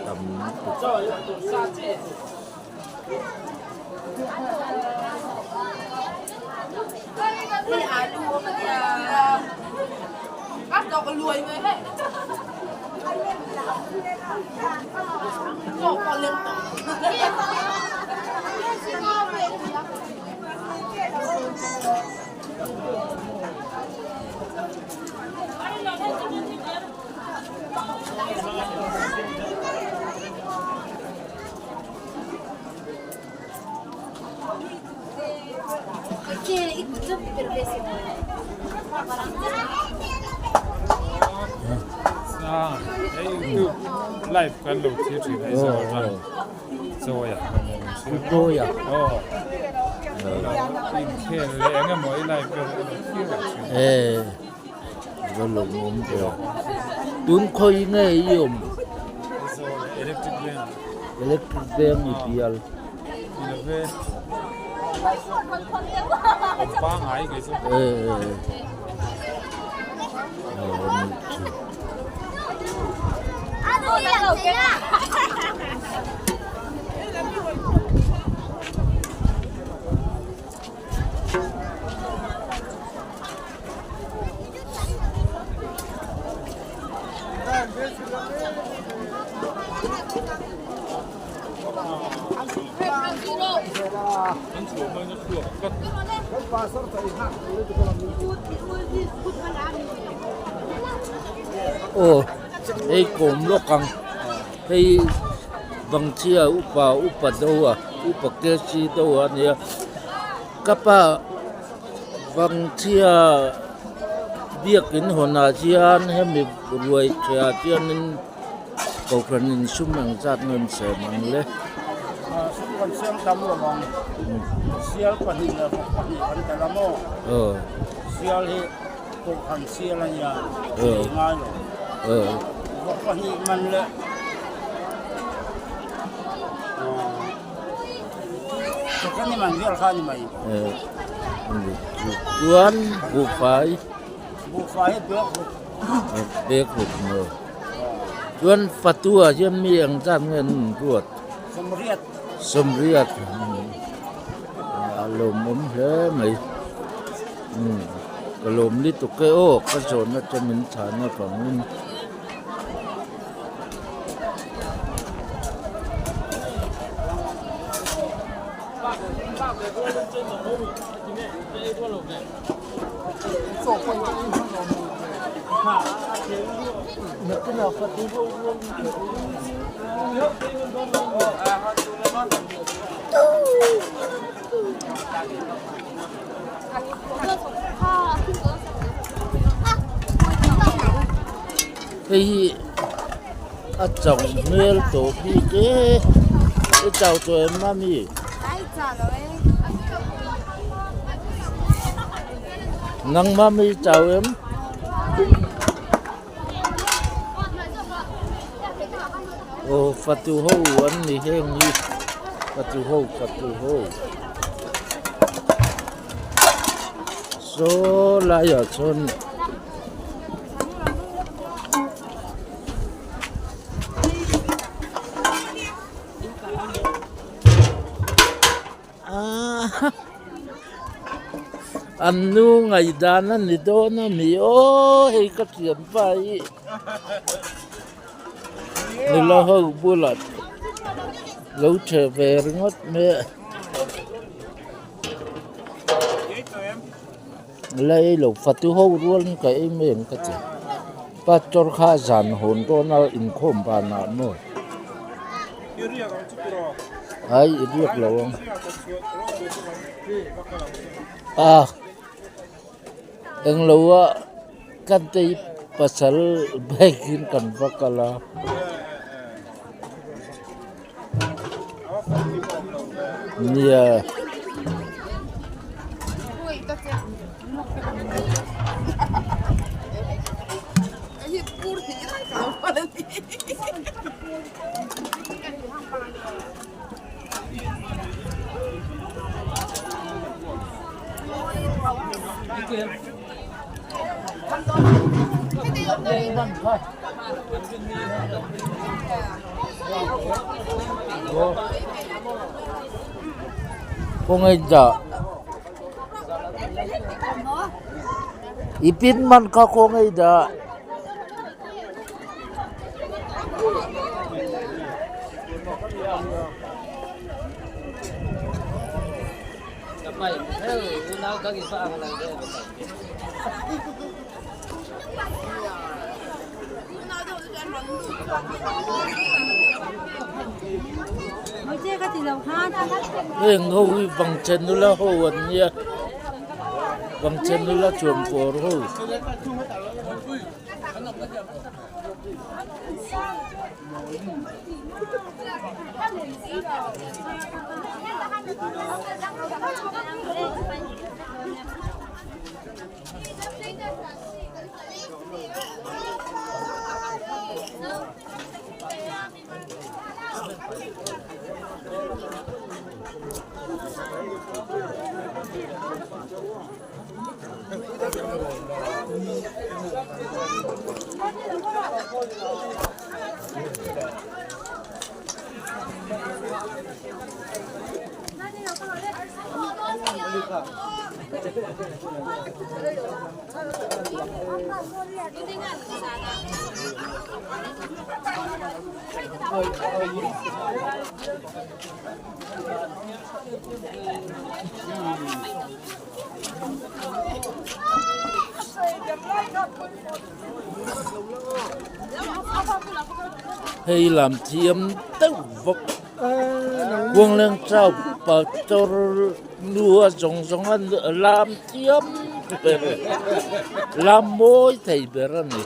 Tam lutuk. Live kan lo thlir thin a Aizawl atang Chawia Chawia aw inkhel leh eng emaw i live vel a lo thlir reng thin e va lawmawm ve tun khawi nge i awm Aizawl electric bank electric bank i bial ni lo ve awm pangai kei chu e e aw ni chu. Aw hei kawm lawk ang hei Vangchhia upa upa deuh a upa KC deuh a nia ka pa Vangchhia biakin hawnah hian hemi ruai ṭhiah hianin. Kohhran in sum ang zat nge an siam ang le? Sum kan siam tam lo ang. Sial pahnih leh vawk pahnih kan tel a maw? Sial hi kohhran sial a nia, ei ngai lo. Vawk pahnih man leh Kohhran ni man vel kha a ni mai. Chuan buhfai. Buhfai hi bag ruk. Bag ruk maw? Chuan Fatua hian mi eng zat nge an ruat? Sawmriat. Sawmriat. A lawmawm hle mai. Ka lawm lutuk e aw ka zawn atang min chhan avangin. Hei hi a chauh hmel tawh bik e i chau tawh em mami? Nangmah mi chau em? Aw fatu ho an ni heng hi fatu ho fatu ho saw laiah chuan An nu ngaihdan a ni dawn a ni aw hei ka thianpa hi nula ho bulah lo chhe ve ringawt mai a la ei lo fatu ho rual in ka ei mai ang ka ti pastor kha zan hawn dawn a inkhawm banah maw. Ai i riak lo ang a englo a kan tei pasal bike in kan va kal a. Nia. Khawngaih dah. I pin man kha khawngaih dah. Heng ho hi vangchhe nula ho an nia vangchhe nula chuan kawr ho. Hei lam thiam deuh vawk Khuangleng chau pastor nu a zawng zawng a lam thiam ber lam mawi thei ber a ni.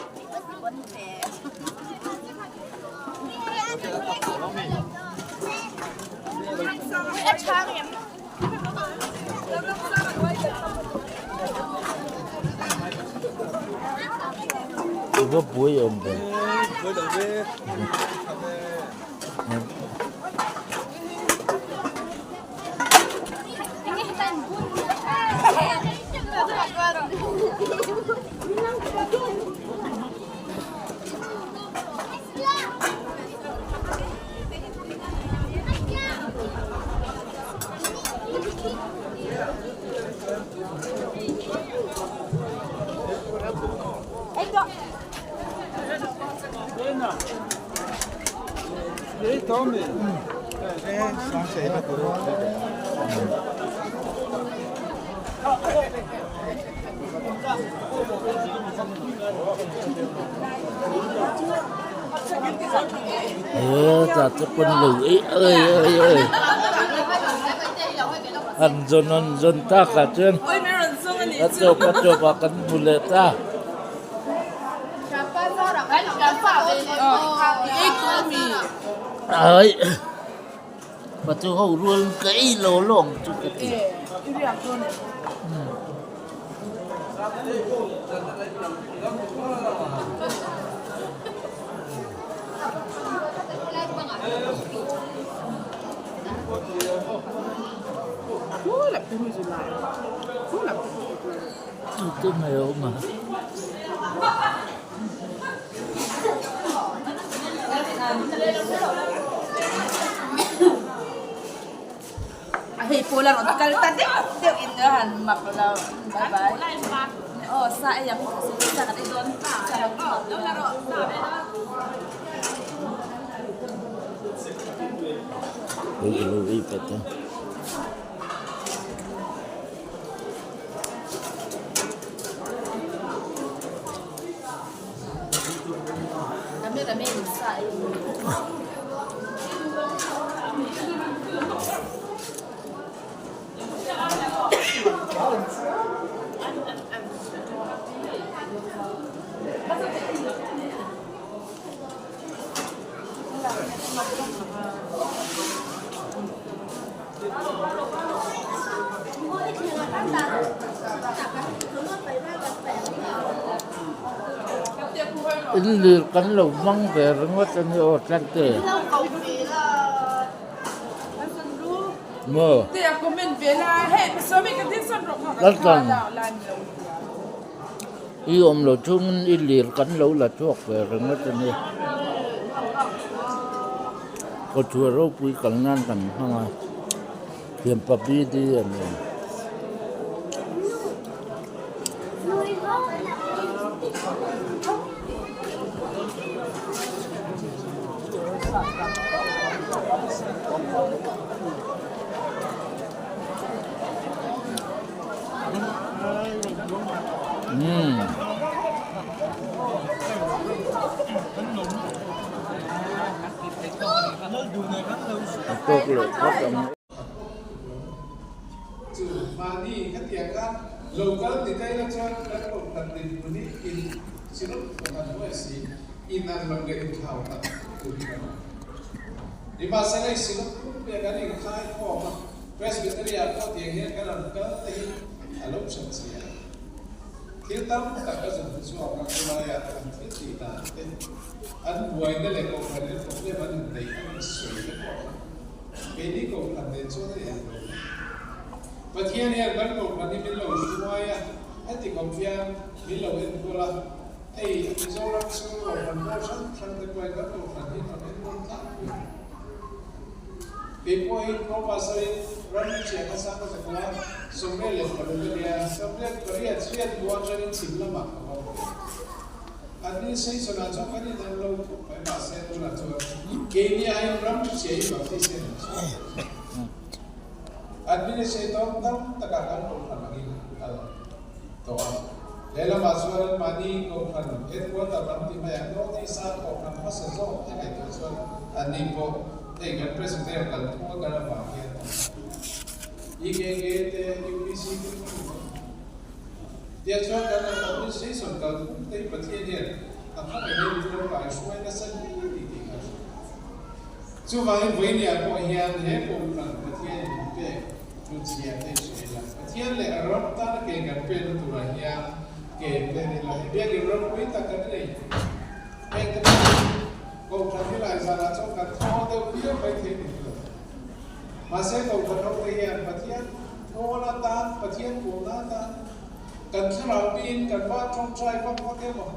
I va buai awm ve. Hetah te pawn lo eih oi oi oi an zawn an zawn takah chuan a tawp a tawpah kan hmu leh ta. Ai patu ho rual ka ei lo lawng chu ka ti. Chu chu mai a awm a. Hei pawl a rawn kal ta deuh deuh in a han mak lo bye bye aw sa ei ang sa kan ei dawn sa lo Hei ilo ei pet a. In lir kan lo hmang ve ringawt a ni aw tlat e. Maw? Lal tlang. I awm lo chungin i lir kan lo la chhuak ve ringawt a ni. Kawchhuah ropui kal nan kan hmang a, thianpa BD a ni. Umm. A tawk leh phawt ang. Chu mahni khatiang kha local ni ta ila chuan kan kohhran dinhmun hi in chilawk kohhran huai si in an lo leh inthlau tak tur hi kan awm. Nimahsela i silawk pumpuia kan inkhai khawm a, Presbytery-ah pawh tiang hian kan rawn kal te hi a lo that chhia. Thil tam tak a zun chhuak a, khawlaiah an thil tih dan te, an buaina leh kohhran in problem an inneih an insawi te pawh kha keini kohhran nen chuan a inang lo. Pathian hian kan kohhran hi min lo hruai a, heti khawp hian min lo enkawl a, hei Mizoram chhung kohhran pawl hrang hrang te pawhin kan kohhran hi an rawn enkawl tlangpui a. Kei pawh hi Pro Pastor-in ramri chiah hmasa ka zakua 16 ka nia, 18 chhiat hnu atangin chhim lamah ka va haw. Administration-ah chuan kan inang lo khawp mai, mahse tunah chuan keini aiin ramri chiah hi Baptist hian an chhuak tawh zawk. Administrator tam takah kan kohhran angin an kal tawh a, lehlamah chuan anmahni kohhran headquarter lam ti maiah North East-a kohhran hmasa zawk te ngaihtuah chuan anni pawh Hei kan President kal phung a kal avang hian EKK te UPC te pawh ni mai. Tiah chuan kan administration kal phung te hi Pathian hian a khawngaih hian min lo kai hruai nasa hle a ni tih kha a hria. Chuvangin vawinia pawh hian he Kohhran Pathian in min pek chu chhia te i hria ila, Pathian leh a ram tana ke kan penna turah hian ke pen ila, hei biakin ropui tak kan nei. Heng te pawh hi Kohhran hi lai zanah chuan kan thaw deuh viau mai thei ni lo. Mahse Kohhran ho te hian Pathian thawn atan, Pathian puhna atan kan thlarau miin kan va tawngtai vak vak emaw,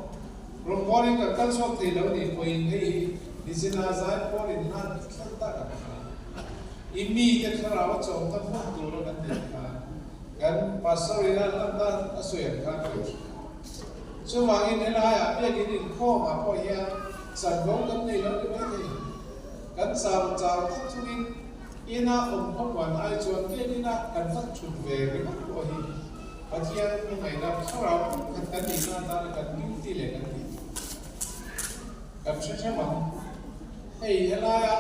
rawngbawlin kan kal chhuak thei lo nih pawhin hei hi nichina zai pawl in hlan thlan tak ang kha. I mite thlarau a chawmna hmun tura kan neih khan kan Pastor in a hlanna a sawi ang khan ka lo hria. Chuvangin helaiah biakin inkhawmah pawh hian chanvo kan nei lo ni maithei. Kan chau chau tak chungin ina awm khawmuan ai chuan biakina kan va thut ve ringawt pawh hi Pathian hmangaihna thlarau pumkhat kan nihna atana kan duty leh kan tih tur kan hre hrem ang. Hei helaia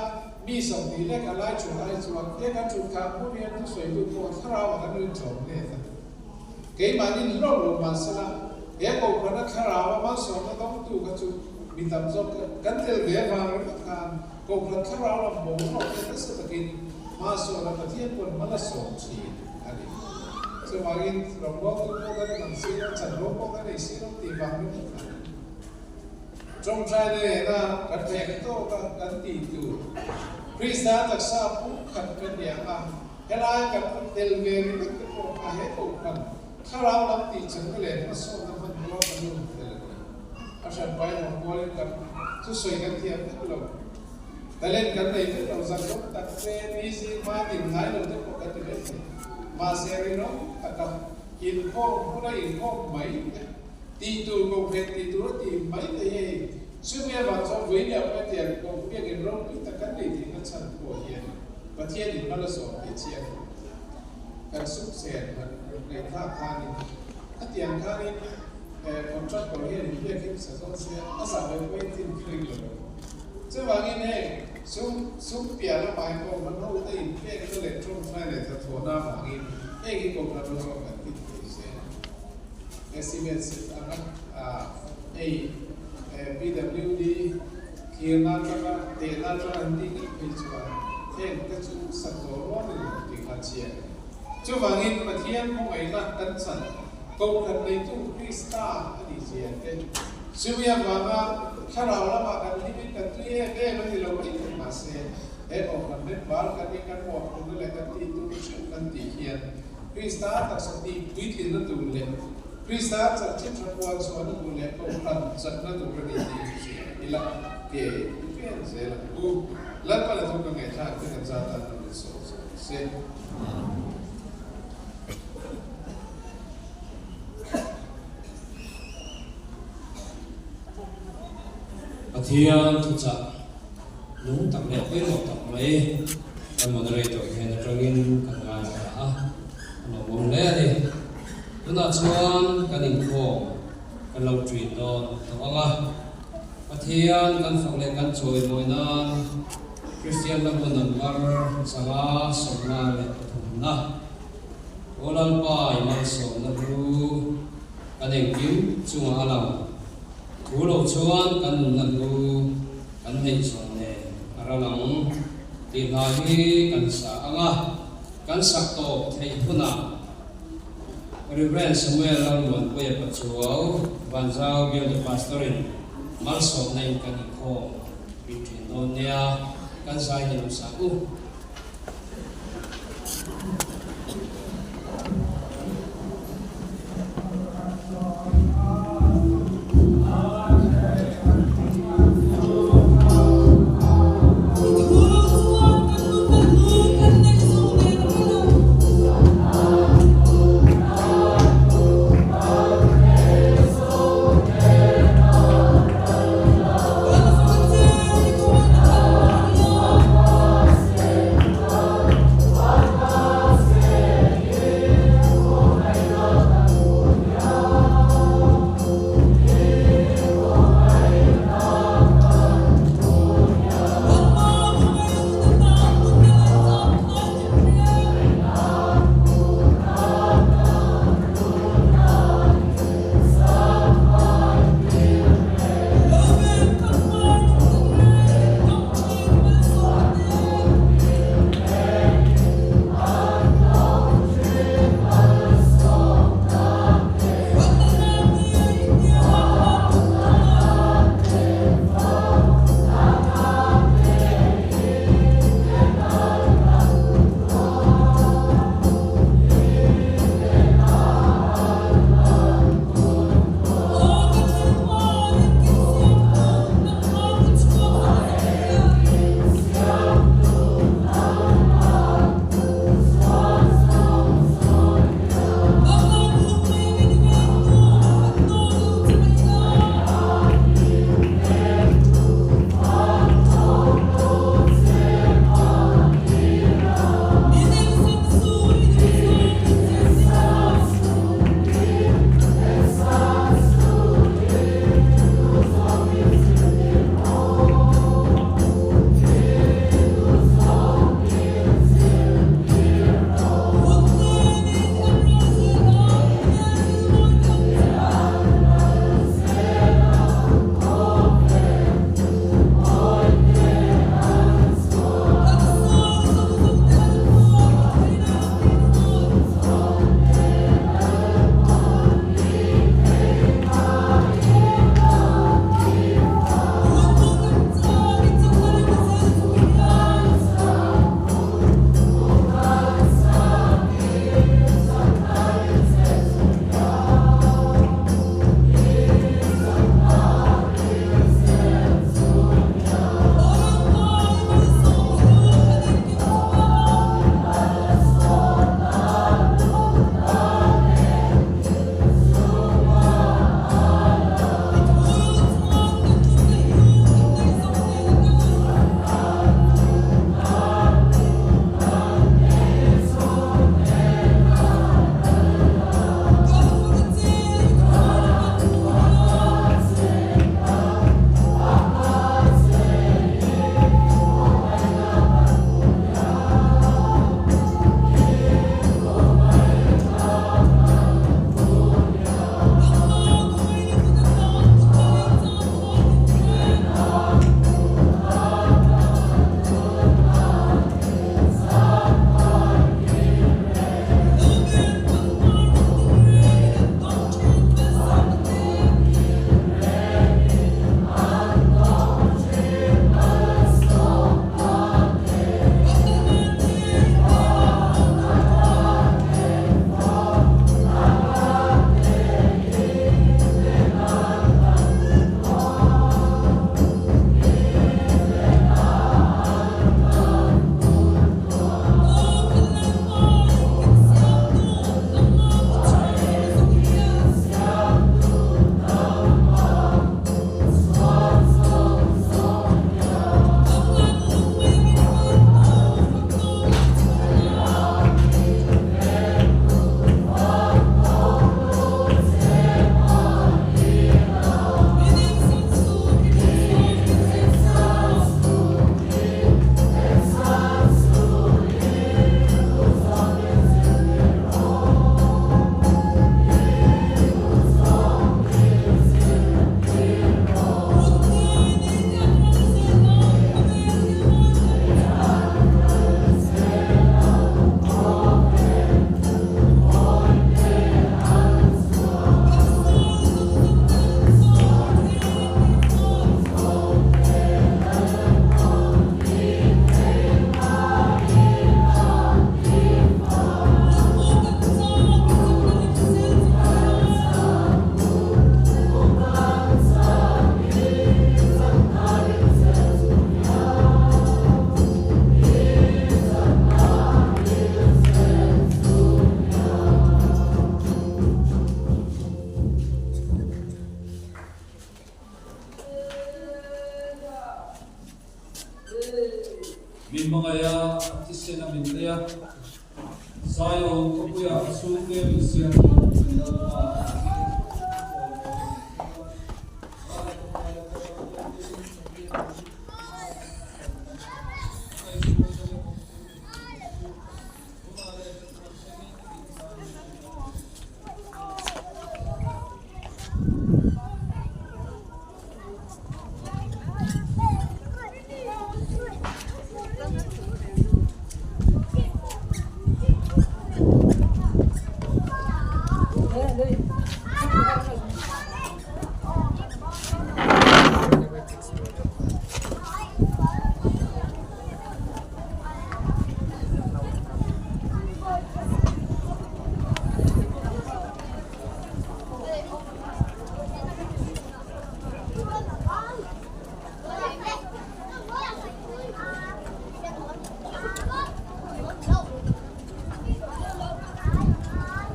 mi 20 lek a lai thut ai chuan he kan thut khah hmun hian thusawitu pawh thlarauah kan rinchawm let a. Keimahnin hlawk lo mah sela, he kohhrana thlarau a malsawmna dawngtu kha chu mi tam zawk kan tel ve avang ringawt khan kohhran thlarau lam boruak te nasa takin hmasawna Pathian pawn hma la sawm thin a ni. Chuvangin rawngbawltu pawh kan inang si lo, chanvo pawh kan ei si lo tih vang ringawt khan tawngtai nena kan theihna tawka kan tih tur Krista taksa pumkhat kan ni ang a, Helai kan awm tel ve ringawt te pawh a he kohhran thlarau lam tih chakna leh hmasawnna hmanrua kan lo hmu tel a ni. A hran pai rawngbawlin kan thusawi kan thiam vek lo. Talent kan nei vek lo zan rawng tak te, busy hma din ngai lo te pawh kan ti vek thei. Mahse rinawm taka inkhawm huna inkhawm mai te, tih tur kohhran tih tur a tih mai te hi hei chumi avang chuan vawinia pawh hetiang kohbiakin ropui tak kan nei theihna chhan pawh hian Pathian in hmala sawm tih chiang kan suk chen kan ngaihthlak khanin khatiang khanin contractor hian in biak him sa zawn se a zah ve pawhin thil thring lo ang. Chuvangin heng sum sum piah lamah hi pawh hman ho te in pekna leh tawngtai leh thathawhna avangin heng hi kohhran ho zawk kan ti thei se. Estimate set anga hei PWD Thirna atanga tehna atanga an tih ngei phei chuan heng te chu sak zawh rual ni lo tih kha chiang a ni. Chuvangin Pathian khawngaihna kan chan Kohhran neitu Krista a nih zia te, chumi avanga thlarau lamah kan hlimin kan tui em em a ni lo mai thei mahse he Kohhran member kan nih kan mawhphurhna leh kan tih tur hrim kan tih hian Krista taksa tih puitlinna tur leh. Krista chanchin tha puan chhuahna tur leh kohhran chakna tur a ni tih hria ila ke i pen zel ang u. Lalpa la chu ka ngaihthlak te kan zat tan rawn insawh zawk ni se. Pathian thuchah nung tak leh pawimawh tak mai kan moderator hian atangin kan ngaithla a, a lawmawm hle a ni. Tunah chuan kan inkhawm kan lo ṭin dawn tawh ang a, Pathian kan fak leh kan chawimawi nan Kristian lambu number 553 na Aw Lalpa i malsawmna hlu kan engkim chungah a lang. Thu lo chuan kan nunna hlu kan neih zawng nen a ral ang tih hla hi kan sa ang a, kan sak tawp theih hunah Rev. Samuel Lalmuanpuia Pachuau, Vanzau Bialtu Pastor-in malsawmna in kan inkhawm bik thin dawn nia, kan zai ni lo sak u. Min hmangaih a, a thisen a min lei a, Zion khawpuia a chhungte min siam tu kan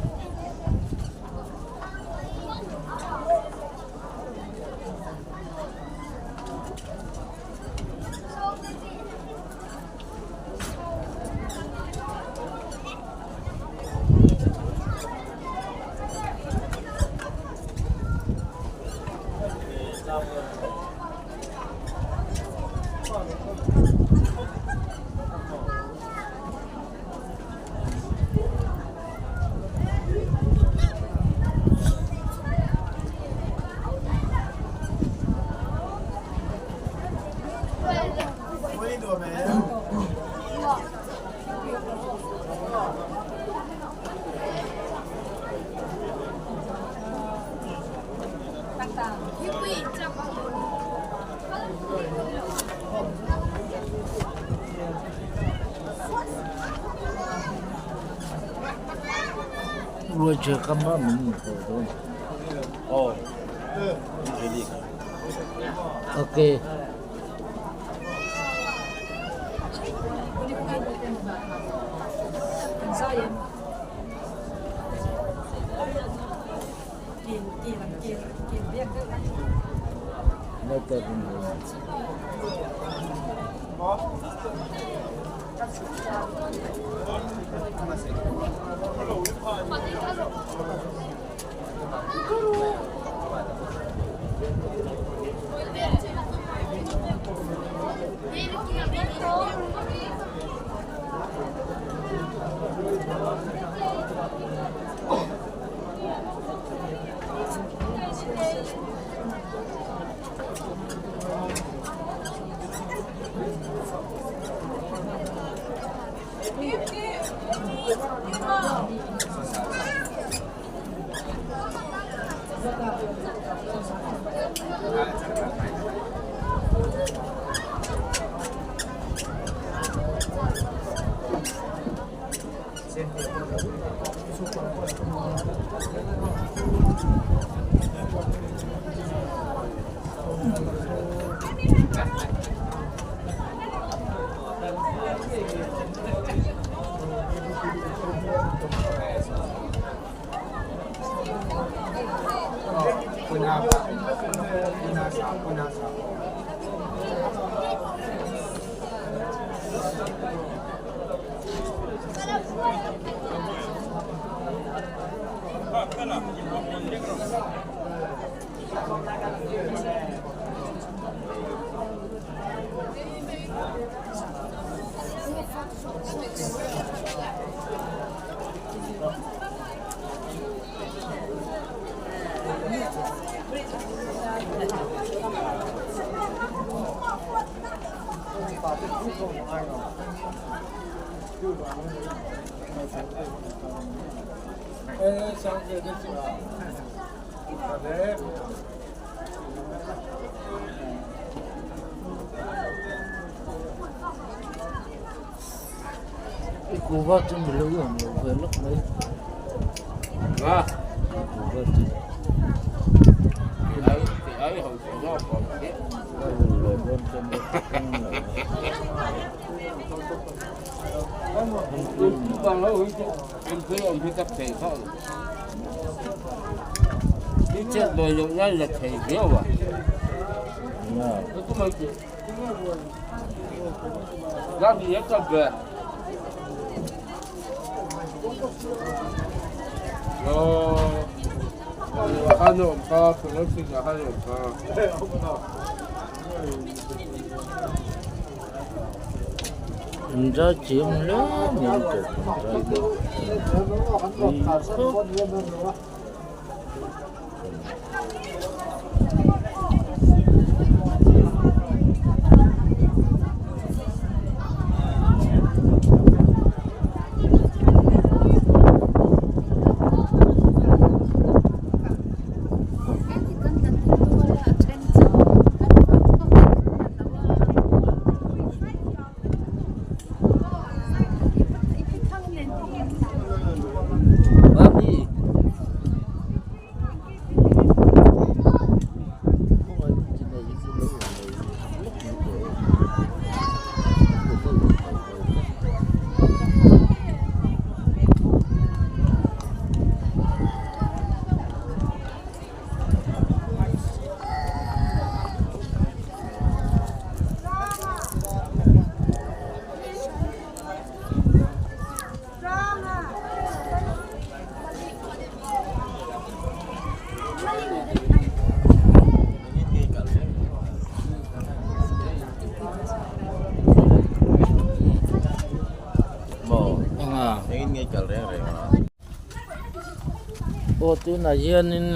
Lalpa hming chawi mawi nan chuan Lai khawpai a kawng a kawng te in Ruache kam ah min hmu dawn. Okay. Kuhva chu mi lo awm lo ve lawk mai kuhva chu An zai thiam hle mai an zai khawp. Mami. Aw tunah hianin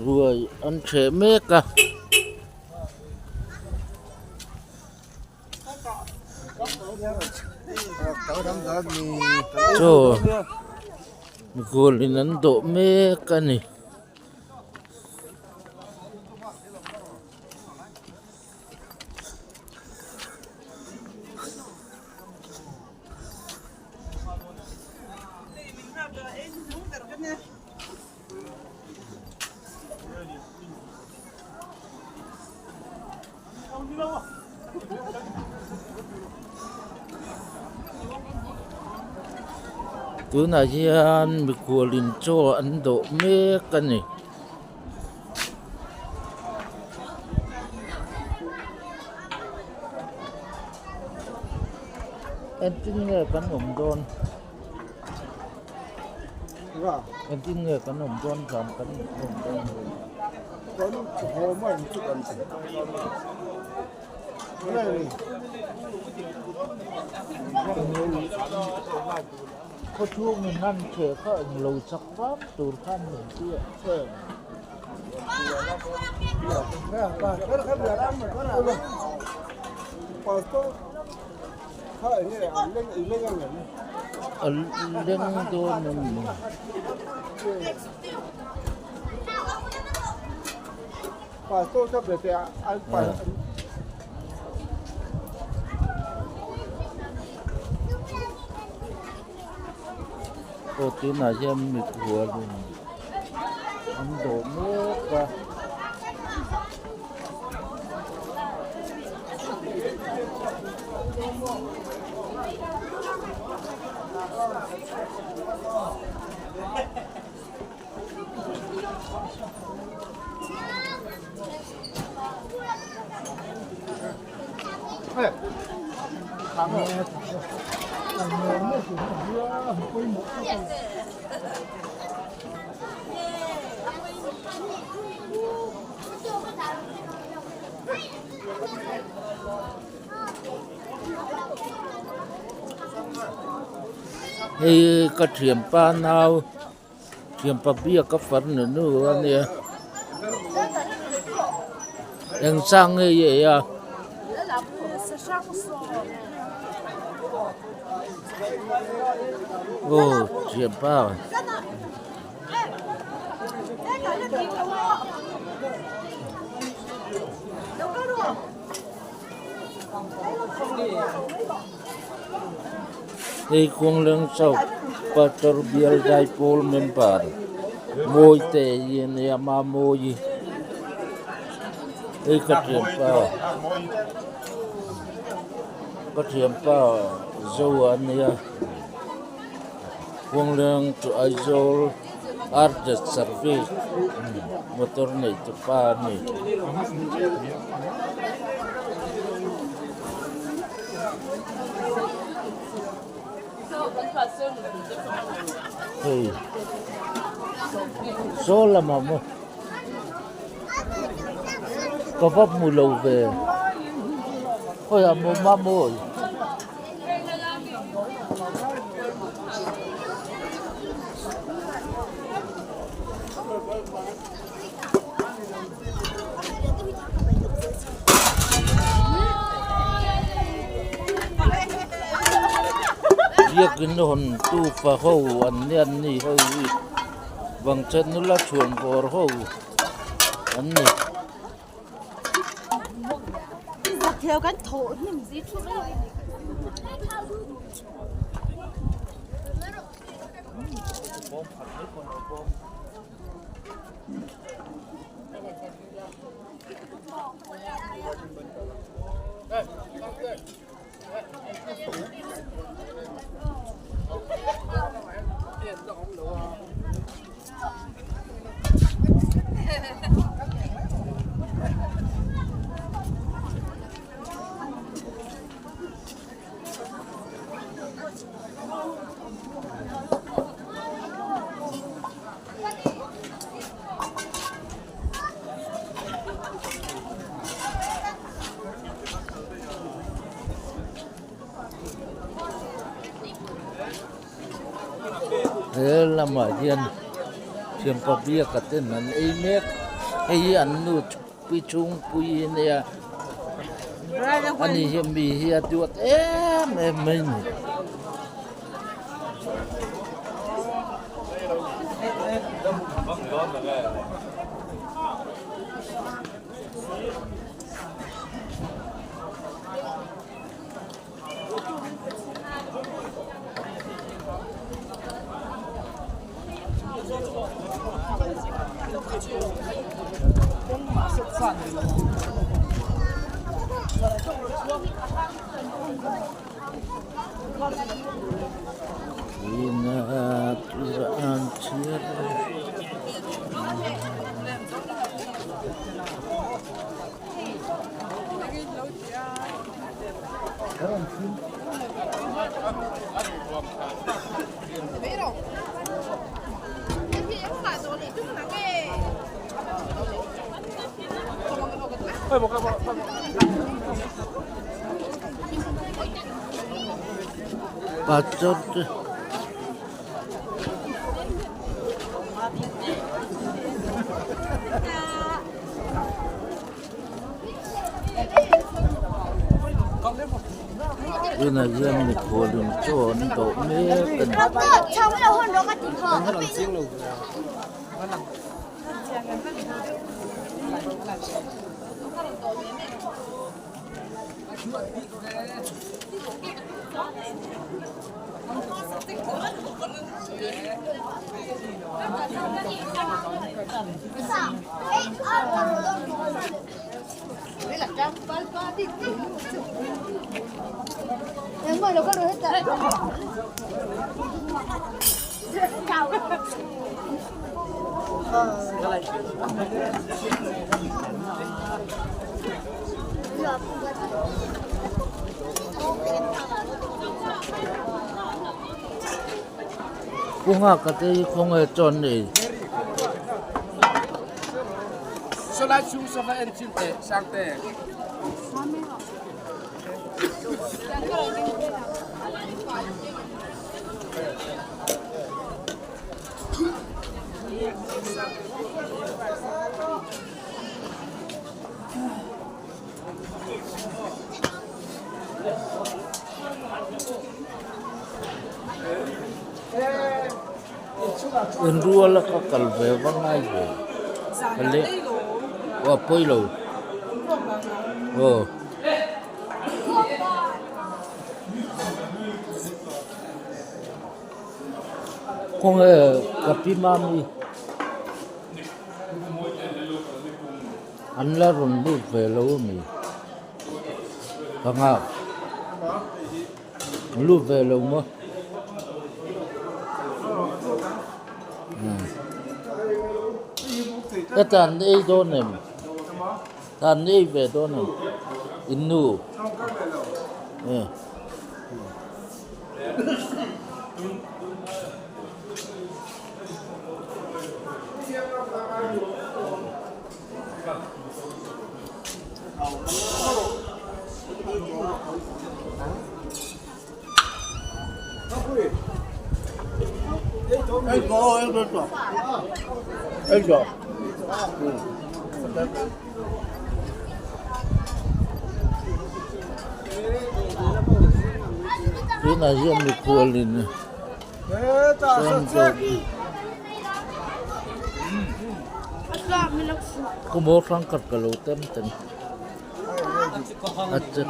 ruai an ṭheh mek a. Chaw goal in an dawh mek a ni. Tunah hian mikhual in chaw an dawh mek a ni. Engtin nge kan awm dawn? Engtin nge kan awm dawn zan kan awm dawn lo. Khawchhung in an chhe kha englo chak vak tur khan min ti a em. A leng dawn a ni. Aw tunah hian mikhual in an dawh mek a. Hei ka thianpa nau thianpa biak a farnu nu a nia eng chang nge i ei a. Aw thianpa. Hei Khuangleng South Pastor Bial Zaipawl member Mawi te hi a nia Mamawi hei ka thianpa ka thianpa Zoa a nia Khuangleng to Aizawl Ardet service motor nei tu pa a ni. Hei saw lamah maw ka va hmu lo ve khawiah maw mamawi. Biakin hawn tu pa ho an ni an ni ho hi vangchhe nula chhuan bawr ho an ni. He lamah hian thianpa biaka ten an ei mek hei hi an nu pi chhungpui a nia ani hian mi hi a duat em em mai a ni. Pastor te tunah hian mikhual in chaw an dawh mek a ni. Pu Nghaka te hi khawnge chuan nei. Inruala ka kal ve va ngai ve le aw pawi lo aw. Khawnge ka pi mami an la rawn lut ve lo ami ka nghak lut ve lo maw ka tan ei dawn em tan ei ve dawn em in nu. Tunah hian mikhualin Khawmaw hrang khat ka lo tem tem a che.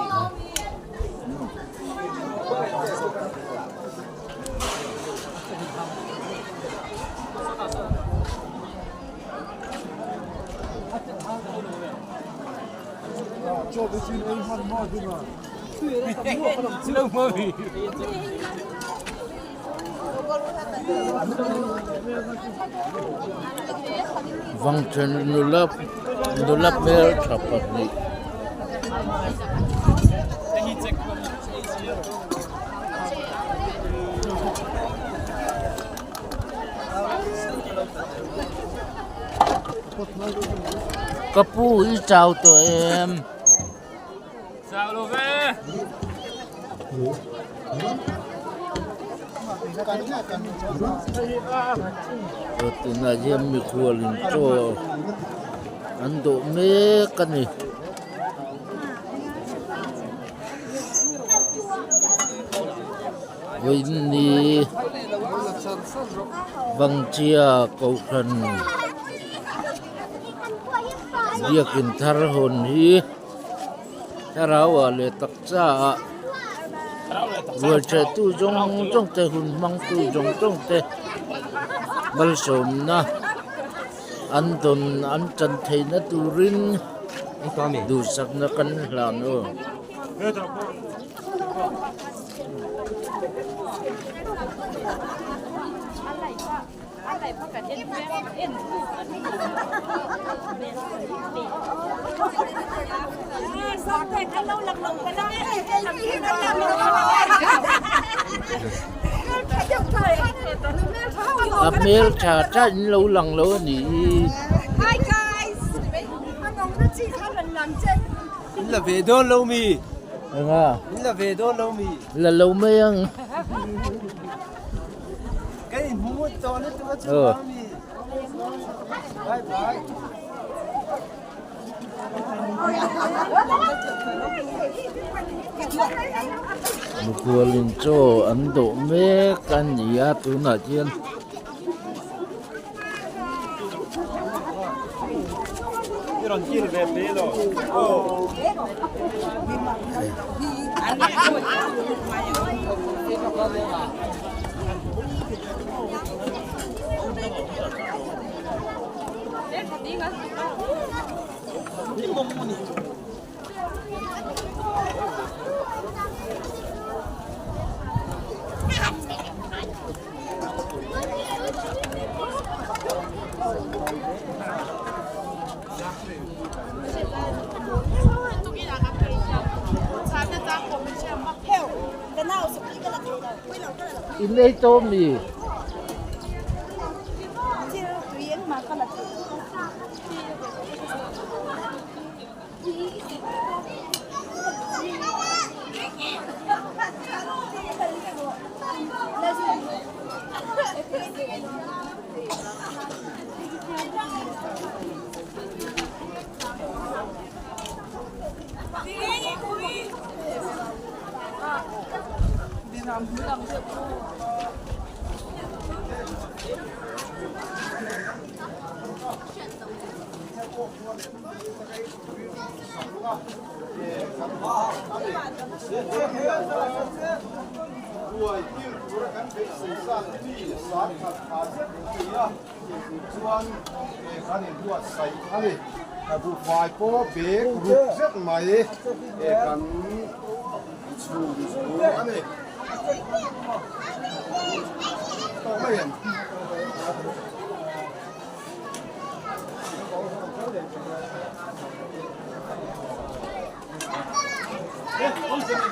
Vangthen nula nula hmeltha pahnih. Ka pu i chau tawh em? Chau lo ve. Tunah hian mikhual in chaw an dawh mek a ni. Vawiinni Vangchia Kohhran biakin thar hawn hi thlarau ah leh taksa ah rualcheh tu zawng zawng te hun hmang tu zawng zawng te malsawmna an dawn an chan theihna turin duhsakna kan hlan aw. A hmeltha tha in lo lang lo a nih hi. In la ve dawn lo mi? Enga? In la ve dawn lo mi? La lo mai ang. Kan in hmu ngut tawh lutuk a chu a mi. Bye bye. Mukhualin chaw an dawh mek a ni a tunah hian. In ei tawh mi?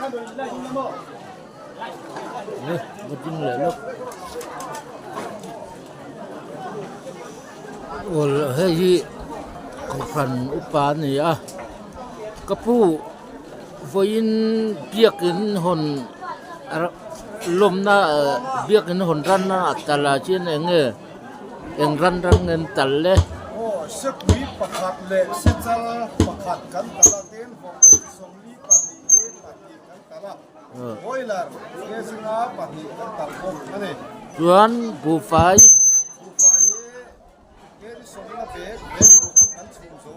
Va ding leh lawk aw hei hi kohhran upa a ni a ka pu vawiin biakin hawn lawmna biakin hawn ran a tal ah chuan eng nge eng ran ran nge an tal le. Aw sepui pakhat leh sechal pakhat kan tal a tin vawk 42 hi pahnih kan tal a, boiler nge zinga pahnih kan tal bawk a ni. Chuan buhfai. Buhfai hi keri sawmna bag bag ruk kan chhum zo.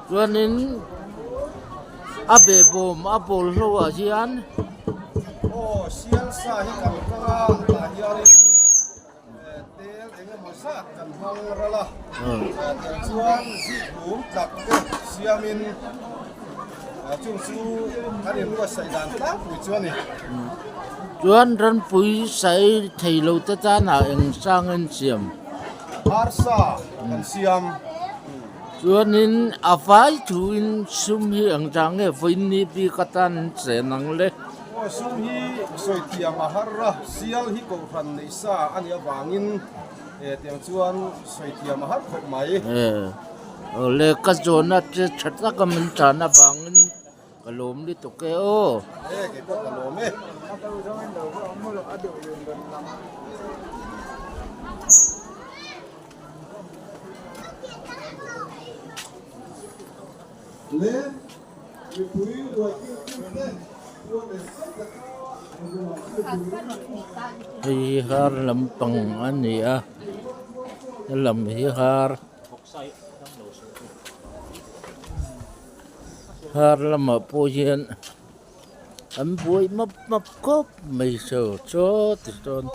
Chuanin a behbawm a bawl hlo ah hian. Aw sial sa hi kan kang a, tah hianin. Tel eng emaw zat kan hmang ral a, tel chuan zikhlum tlak te siamin chung chu kan inbuatsaih dan tlangpui chu a ni. Chuan ranpui sai thei lo te tanah eng sang in siam? Arsa kan siam. Chuanin a vai thuin sum hi eng zah nge vawiin ni bik atan an chen ang le? Aw sum hi sawi thiam a har a, sial hi kohhran neih sa a nih avangin tiang chuan sawi thiam a har khawp mai. Aw le ka zawhna che tha taka min tan avangin ka lawm lutuk e aw. E kei pawh ka lawm e. Le mipui ruai kiltu te puan en zet taka Hei hi har lampang a ni a helam hi har har lamah pawh hian an buai map map khawp mai saw chaw ti sawn.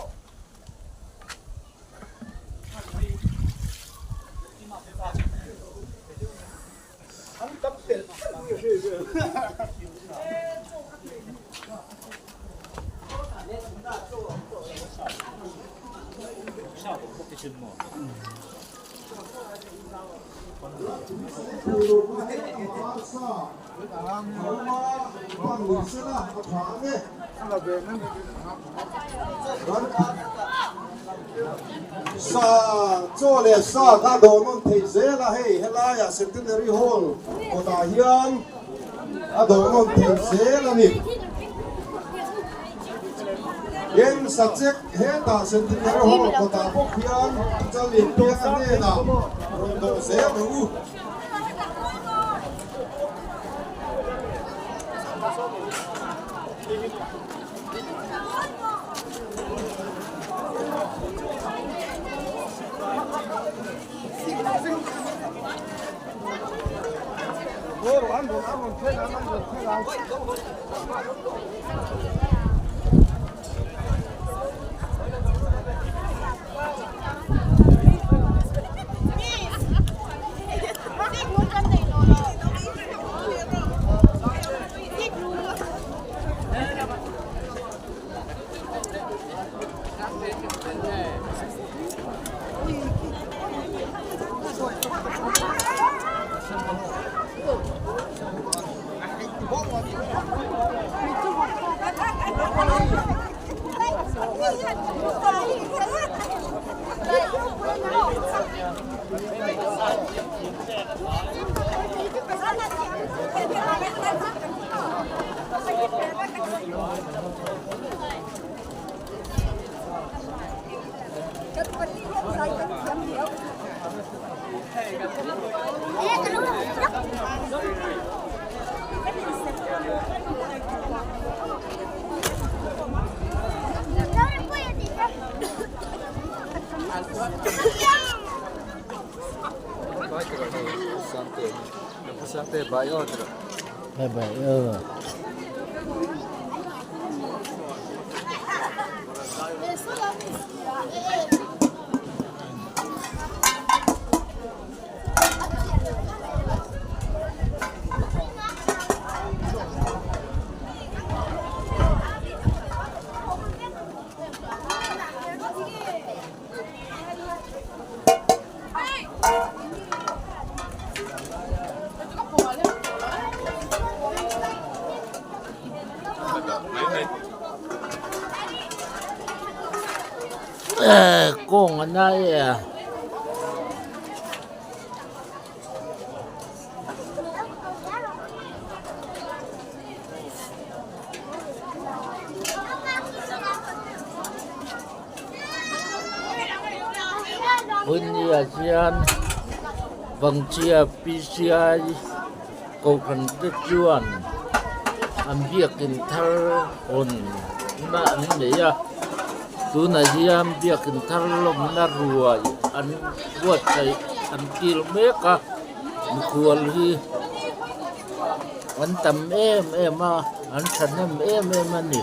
Sa chaw leh sa kha dawh nawn thei zel a hei helaiah Centenary Hall kawtah hian a dawh nawn thei zel a ni. Tin Sachek hetah Centenary Hall kawtah bawk hian Chalin Pianga hnenah rawn dawh zel rawh u. Bye bye aw. Kawng a nai e a. Bunnia hian Vangchhia PCI Kohhran te chuan an biakin thar hawn na an nei a tunah hian biakin thar lawmna ruai an buatsaih an kil mek a mikhual hi an tam em em a an thahnem em em a ni.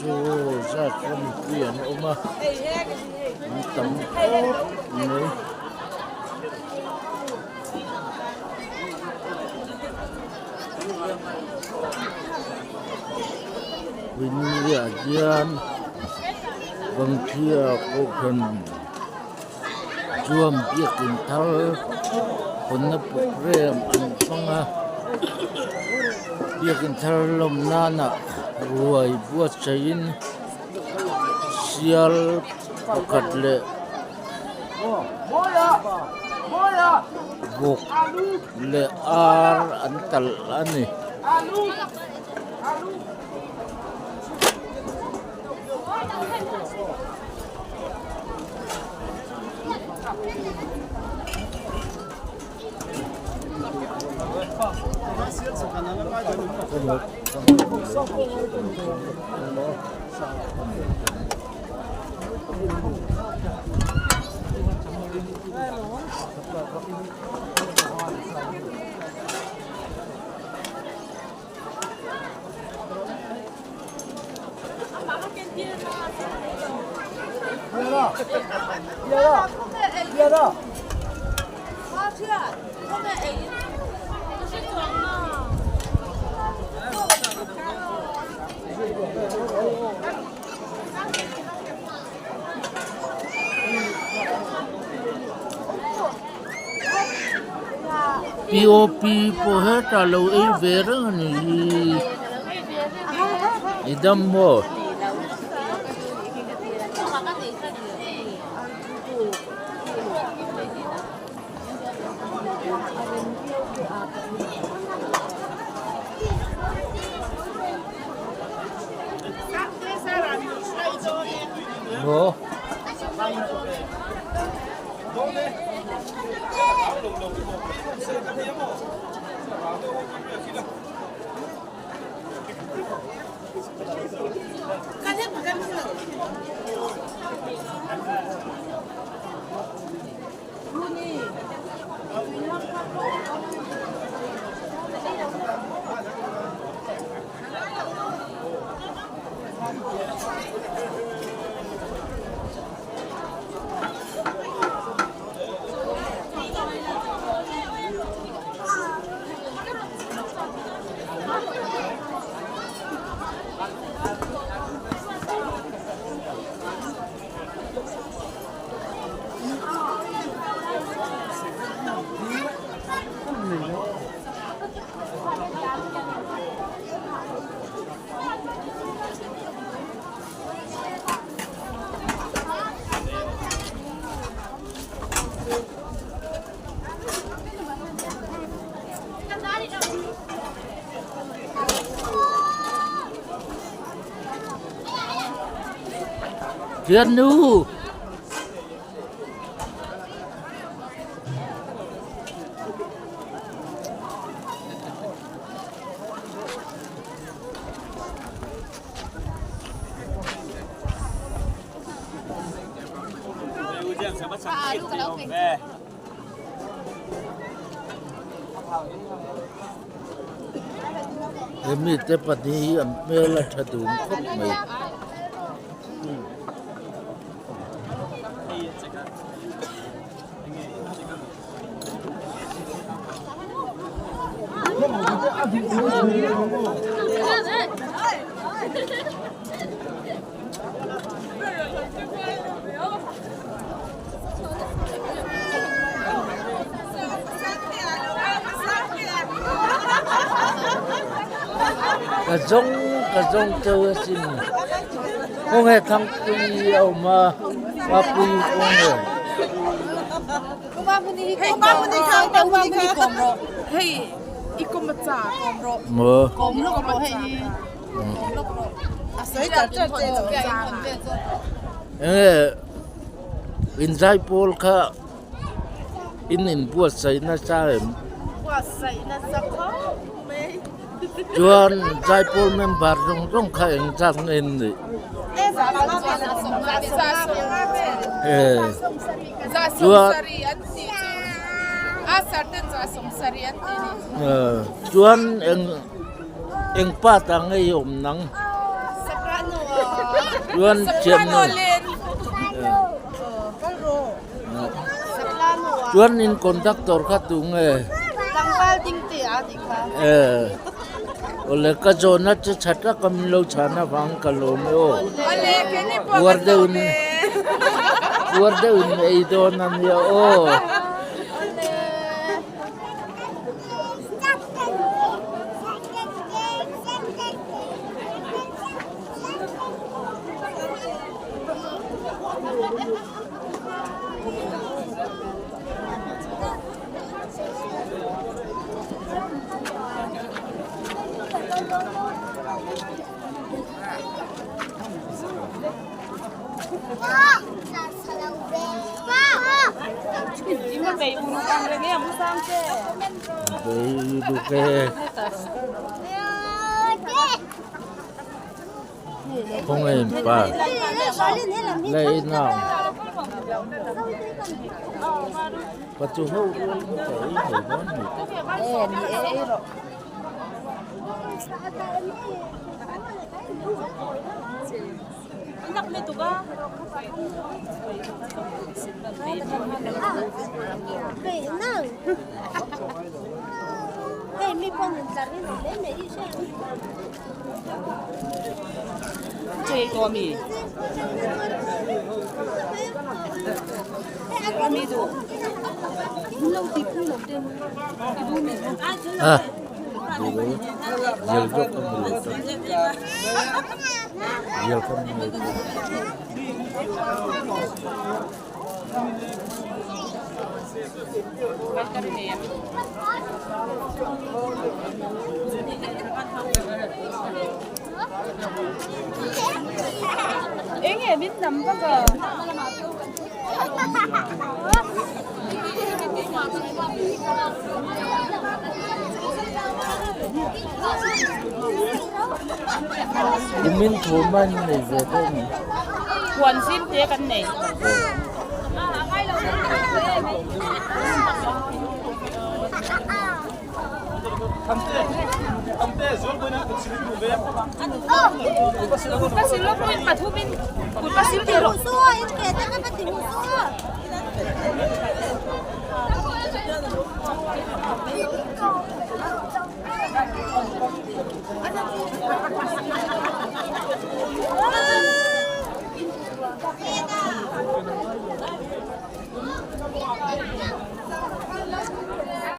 Chu zat rawngpui an awm a an tam khawp mai. India hian Vangthia Kohhran chuan biakin thar hawnna program an hmang a biakin thar lawm nana ruai buatsaihin sial pakhat leh Vawk leh ar an talh a ni. Pop pawh hetah lo ei ve reng a ni hi i dam maw? Maw? Thiannu. He mite pahnih hi an hmel a tha dun khawp mai. Ka zawng ka zawng cheu asin khawnge thangpui a awm a mapui khawnge. Enge inzai pawl kha in inbuatsaih nasa em? Chuan zaipawl member zawng zawng kha eng zat nge an nih? Chuan eng eng part ah nge i awm nang? Chuan thiamna Chuan in conductor kha tu nge? Awle ka zawhna chu tha tak a min lo chhan avang ka lawm e aw. Puar deuhin puar deuhin ei dawn a nia aw. Khawngaih pa leh nau pa chu ho rual in ka ei thei dawn ni. A dial zawk ka hmu lo ta dial ka hmu lo ta. Kumin thawm a nei ve dawn ni. Huan zim te kan nei.